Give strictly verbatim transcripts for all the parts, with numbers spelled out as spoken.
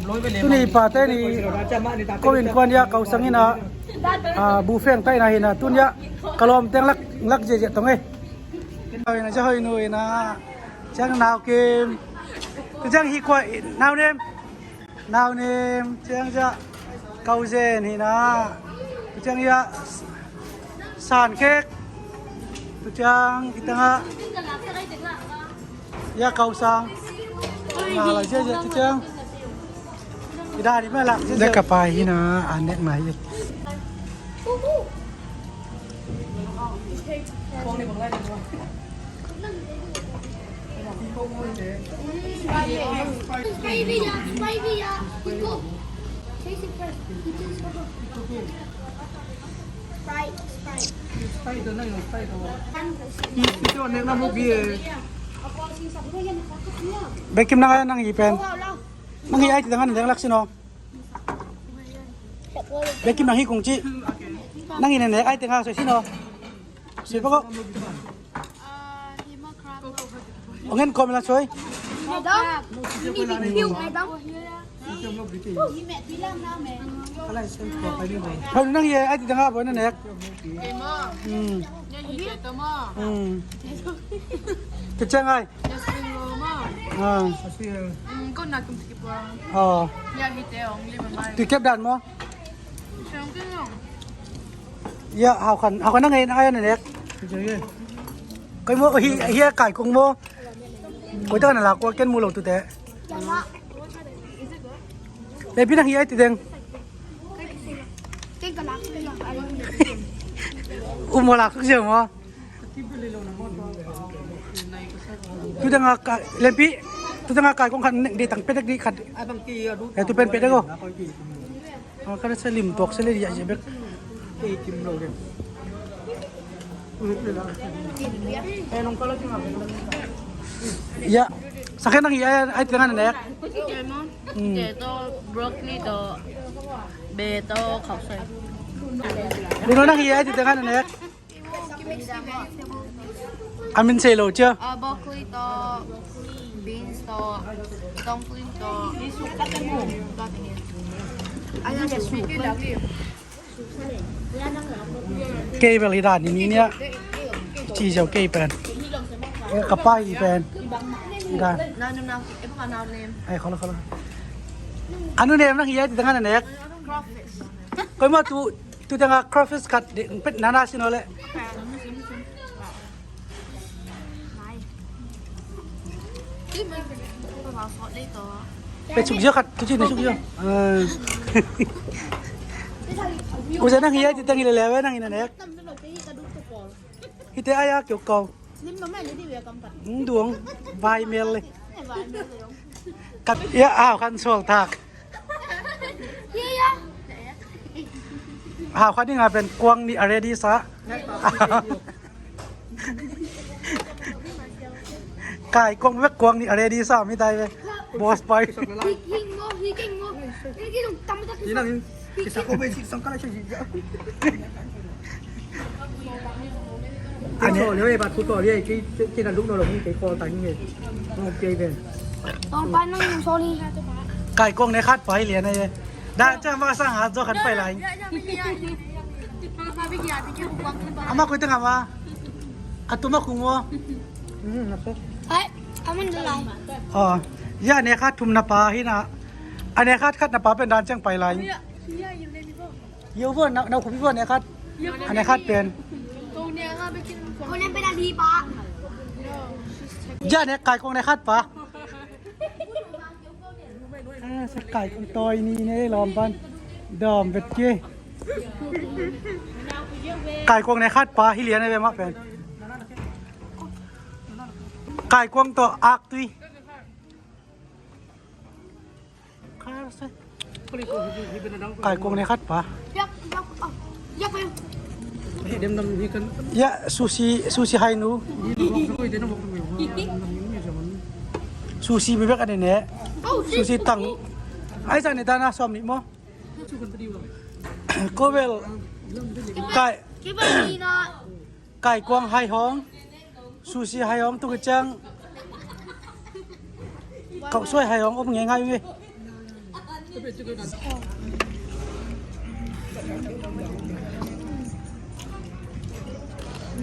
Tuni pate ni ko innkuan ia kausang ina, ah, bu feng taina hina tuni ia ka lawm teng lak lak ziazia tong e. Hoi na, cia hoi nu ina, ciang nau kim, tu ciang hi kua nau nem, nau nem, ciang cia kau zen hina, tu ciang ia san kek, tu ciang kita nga. Ia kau sang. Nga la zia zia tu ciang. Ida di ma lak zia zia. Ka pai hina an nek mai. Spicy, yeah, spicy, yeah. Taste it first. It tastes good. Sprite, Sprite. Bekim nang ai nang hi pen. Nang hi ai ti nang an deng lak sino. Bekim nang hi kung ci. Nang hi nang ai ti nang soi sino. Soi pako. Ong en kom la soi. Hau nang ye ai ti dang a bo na nek. Kei maw? Hmm. Nyan hi te to maw? Hmm. Te ciang ai. Jasmine lo maw? Ah. Hmm, ko na kum tiki puang. Oh. Ya hi te ong lima mai. Tui kep dan maw? Siang ke ong. Ya, hau khan, hau khan na ngai na ai na nek. Koi maw hi, hi kai kung maw? Koi ta na la ko ken mu lo tu te. Lempi nang hi ai ti deng. Um mo lak suk ziau mo. Tu deng a kai, Lempi. Tu deng a kai kong khan di tang pedek di khat. Eh, tu pen pedek o. Ah, ka rasa lim tuak sa le ya je bek. Ya, sa khen nang ya ai ti ngan nek. Kei maw? Hmm. Te to broccoli to be to khau sai. Dino nang ya ai ti ngan nek. A min sei lo cia. Ah, broccoli to, beans to, dumpling to. Ai ya, sweet. Kei bel hi dan ni ni nia. Ci ziau kei pen. Ka pa hi pen. Hi dan. Ai, kholh, kholh. Anu nem nang hi ai ti dang a na nek. Koi maw tu, tu dang a crawfish khat de, pet nana sino le. Pet suk ziau khat, tu ci ne suk ziau. Ah. Uza nang hi ai ti dang hi le le nang hi na nek. Hi te ai a kiau kau. Duang vai mel le. Kat ia au khan sual tak. Hau kha ding a pen kuang nih a ready sa. Kai kuang bek kuang nih a ready sa mi tai ve. Boss pai. Ani. Kei saw liau e, bat khuto liau e, kei, kei na luk no lo, kei khawl ta hi nge. Kei ven. Tawng pai nang sorry. Kai kuang ne khat pai lian e. Da cha ma sang ha zo khat pai lai. Ama koi teng ama. Atu ma kung wo. Hai, aman da lai. Oh, ya ne khat thum na pa hi na. A ne khat khat na pa pen dan cheng pai lai. Yo vo, na, na khup vo ne khat. A ne khat pen. Ko ne pen a li pa. Ja ne kai kong ne khat pa. Ah, sa kai kong toi ni ne lawm pan. Dawm vet ke. Kai kong ne khat pa hi lian ne ve ma pen. Kai kong to ak tui. Kai kong ne khat pa. Ya, sushi, sushi hai nu. Sushi bebek ane ne. Sushi tang. Ai sa ne dana som ni mo. Ko bel. Kai. Kai kuang hai hong. Sushi hai hong tu kiciang. Kau suai hai hong om ngai ngai ngai.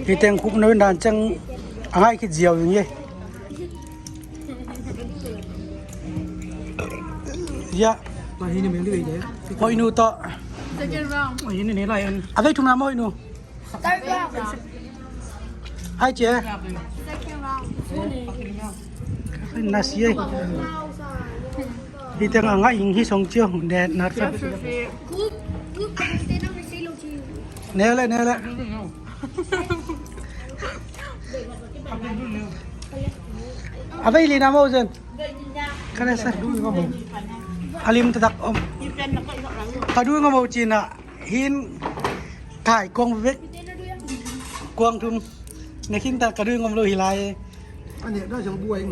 Hih teng khup na un dan ciang a ngai khit ziau ing e. Ya. Hoihnu tawh. Second round. A vei thumna maw Hoihnu? Third round. Ai cia. Second round. Na si ei. Hih teng a ngai ing hi song cio. Ne na. Group, group, neu le, neu le. A vei lina maw Zen. Ka na sa. A lim taktak om. Ka du ngam o cina. Hin kai kong vek. Kong thum. Na khin ta ka du ngam lo hi lai. Ani da jong buai.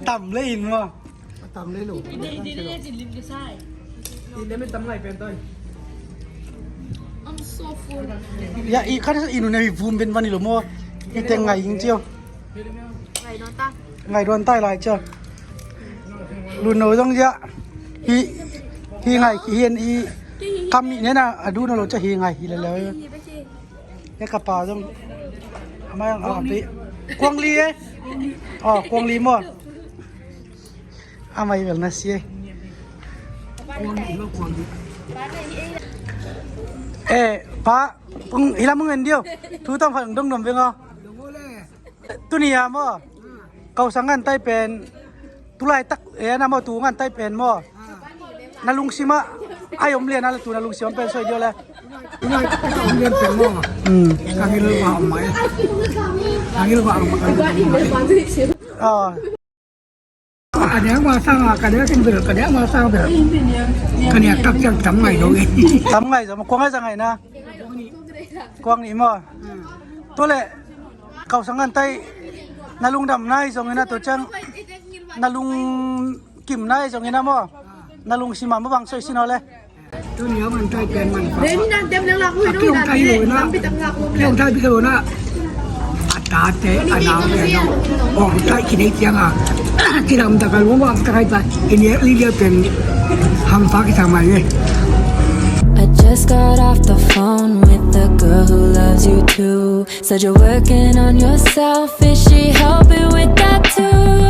Tam le in maw. Tam le lo. Ine ine ine cin lim ke sai. Ine men tam ngai pen toi. I'm so full. Ya i kha i nu ne vum ben vani lo maw. I teng ngai ing cio. Ngai don ta. Ngai don tai lai cio. Lu no jong ya. Hi hi ngai hi en i kam mi ne na adu no lo cia hi ngai hi le le. Hi be ki. He ka pa zong. Amai ang a pi. Kuang li e. Oh, kuang li maw. Amai bel na si e. Eh, pa, pung hilam mung en dio. Tu tang phang dong nom veng a. Tuni a maw. Kau sang ngan tai pen. Tulai tak e na maw tu ngan tai pen maw. Na lungsim ah ai om lian a le tu na lungsim pen soi dio le. Tulai tak om lian pen maw. Hmm. Kangil wa om mai. Kangil wa om mai. Ah. Ka diang wa sang a ka diang kin bil ka diang wa sang bil. Ka nia tak ciang tam ngai lo i. Tam ngai zong kuang ngai zong ngai na. Kuang ni maw. Tu le kau sang ngan tai na lungdam nai zong ina tu ciang na lung kim nai zong ina maw. Na lungsim a maw bang soi sin aw le. Tuni a man tai pen man fa. Deni nan tem nang lak hui. A kiong tai lo na. Kiong tai pi lo na. A tate a nau te no. Ong tai kinei ciang a. Kilam ta ka lo wa ka kai ta. Ini li dia pen. Ham fa ki ta mai ne. I just got off the phone with the girl who loves you too. Said you're working on yourself. Is she helping with that too?